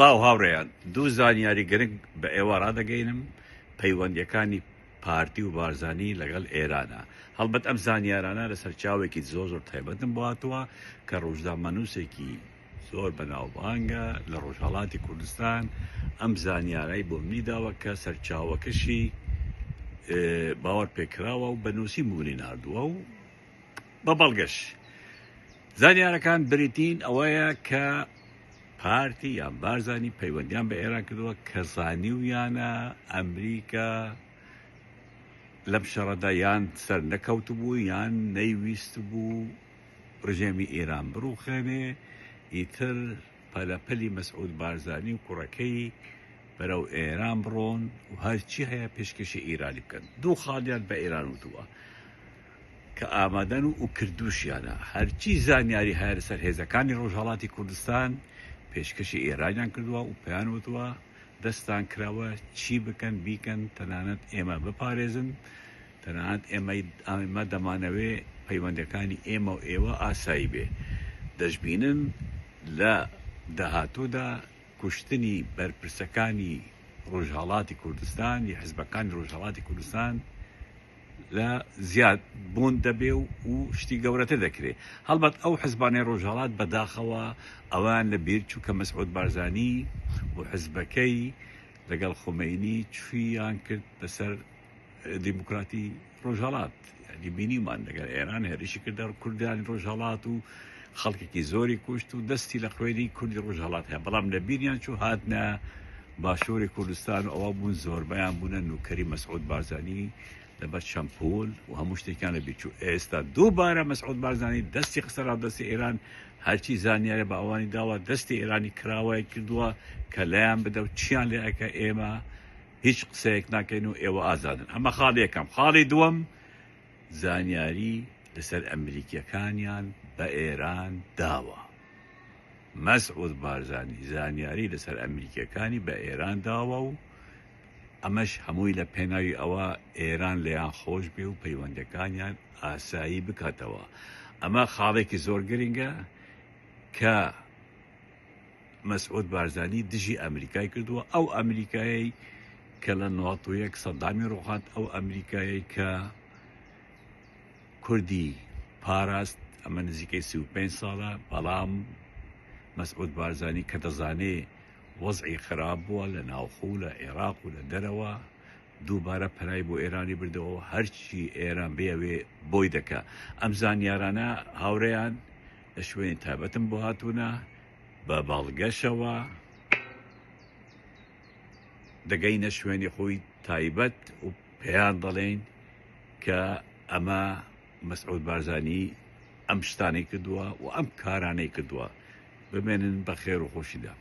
سڵاو هاوڕێیان، دوو زانیاری گرنگ بە ئێوە ڕادەگەینم، پەیوەندیەکانی پارتی و بارزانی لەگەڵ ئێرانە. هەڵبەت ئەم زانیارانە لە سەرچاوێکی زۆر زۆر تایبەتم بۆ هاتووە کە ڕۆژنامەنووسێکی زۆر بەناوبانگە لە ڕۆژهەڵاتی کوردستان ئەم زانیارای بۆ منی داوە کە سەرچاوەکەشی باوەڕ پێکراوە و بە نووسین بۆ منی ناردووە و بە بەڵگەش. زانیارەکان بریتین ئەوەیە کە پارتی یان بارزانی پەیوەندیان بە ئێران کردووە کە زانیویانە ئەمریکا لەم شەڕەدا یان سەر نەکەوتبوو یان نەیویست بوو ڕژێمی ئێران بڕوخێنێ، ئیتر پەلەپەلی مەسعود بارزانی و کوڕەکەی بەرەو ئێران بڕۆن و هەرچی هەیە پێشکەشی ئیرانی بکەن. دوو خاڵیان بە ئێران وتووە کە ئامادەن و کردوشیانە هەرچی زانیاری هەیە لەسەر هێزەکانی ڕۆژهەڵاتی کوردستان پێشکەشی ئێرانیان کردووە و پێیان وتووە دەستان کراوە چی بکەن بیکەن تەنانەت ئێمە بپارێزن تەنانەت ئێمەی ئێمە دەمانەوێ پەیوەندەکانی ئێمە و ئێوە ئاسایی بێ دەشبینن لە داهاتوودا کوشتنی بەرپرسەکانی ڕۆژهەڵاتی کوردستان ی حزبەکانی ڕۆژهەڵاتی کوردستان لە زیاد بوون دەبێ و شتی گەورەتر دەکرێ. هەڵبەت ئەو حزبانەی ڕۆژهەڵات بەداخەوە ئەوەیان لە بیر چوو کە مەسعود بارزانی و حزبەکەی لەگەڵ خومەینی چیان کرد بەسەر دیموکراتی ڕۆژهەڵات. یعنی بینیمان لەگەڵ ئێران هێرشی کردە کوردانی ڕۆژهەڵات و خەڵکێکی زۆری کوشت و دەستی لە خوێنی کوردی ڕۆژهەڵات هەیە، بەڵام لە بیریان چوو هاتنە باشووری کوردستان و ئەوە بوون زۆربەیان بوونە نوکەری مەسعود بارزانی لەبەر چەند پول و هەموو شتێکیان لە بیرچوو. ئێستا دووبارە مەسعود بارزانی دەستی خستە ناو دەستی ئێران، هەرچی زانیاری بە ئەوانی داوە دەستی ئێرانی کراوەی کردووە کە لایان بدە و چیان لێ ئەکە ئێمە هیچ قسەیەک ناکەین و ئێوە ئازادن. ئەمە خاڵی یەکەم. خاڵی دووەم زانیاری لەسەر ئەمریکیەکانیان بە ئێران داوە. مەسعود بارزانی زانیاری لەسەر ئەمریکیەکانی بە ئێران داوە و ئەمەش هەمووی لە پێناوی ئەوە ئێران لێیان خۆش بێ و پەیوەندەکانیان ئاسایی بکاتەوە. ئەمە خاڵێکی زۆر گرنگە کە مەسعود بارزانی دژی ئەمریکای کردووە، ئەو ئەمریکایەی کە لە 91 سەدامی ڕوخاند، ئەو ئەمریکایەی کە کوردی پاراست، ئەمە نزیکەی 35 ساڵە، بەڵام مەسعود بارزانی کە دەزانێ وەزعی خراپ بووە لە ناوخۆ و لە عێراق و لە دەرەوە، دووبارە پەنای بۆ ئێرانی بردەوە، هەرچی ئێران بێوێ بۆی دەکا. ئەم زانیارانە هاورێیان لە شوێنی تایبەتم بۆ هاتوونە، بە بەڵگەشەوە دەگەینە شوێنی خۆی تایبەت و پێیان دەڵێین کە ئەمە مەسعود بارزانی ئەم شتانەی کردووە و ئەم کارانەی کردووە. بمێنن بە خێر و خۆشیدا.